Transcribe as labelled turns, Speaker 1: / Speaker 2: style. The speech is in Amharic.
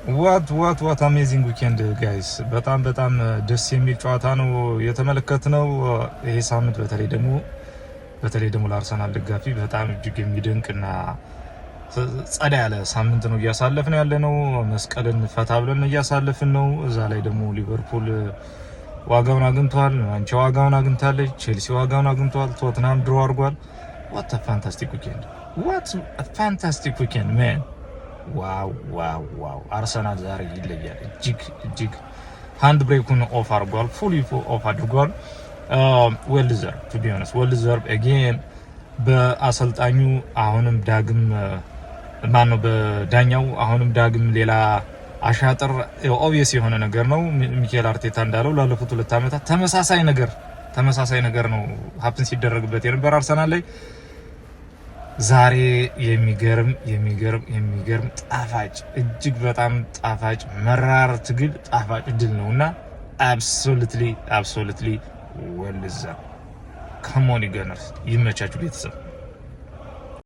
Speaker 1: What amazing weekend, guys! በጣም በጣም ደስ የሚል ጨዋታ ነው የተመለከትነው። ይሄ ሳምንት በተለይ ደግሞ ለአርሰናል ደጋፊ በጣም እጅግ የሚደንቅና ጸዳ ያለ ሳምንት ነው እያሳለፍን ያለ ነው። መስቀልን ፈታ ብለን እያሳለፍን ነው። እዛ ላይ ደግሞ ሊቨርፑል ዋጋውን አግኝቷል። ማንቼ ዋጋውን አግኝታለች። ቼልሲ ዋጋውን አግኝቷል። ቶትናም draw አድርጓል። What fantastic weekend! What fantastic weekend, man! Wow! አርሰናል ዛሬ ይለያል። እጅግ እጅግ hand brake ኡን off አድርጓል። Fully off አድርጓል። Well deserved, to be honest, well deserved again። በአሰልጣኙ አሁንም ዳግም፣ ማን ነው፣ በዳኛው አሁንም ዳግም ሌላ አሻጥር፣ obvious የሆነ ነገር ነው። ሚኬል አርቴታ እንዳለው ላለፉት 2 ዓመታት ተመሳሳይ ነገር ነው happen ሲደረግበት የነበር አርሰናል ላይ። ዛሬ የሚገርም የሚገርም የሚገርም ጣፋጭ፣ እጅግ በጣም ጣፋጭ መራር ትግል፣ ጣፋጭ ድል ነው እና absolutely, absolutely well deserved. Come on, Gunners! ይመቻችሁ ቤተሰብ።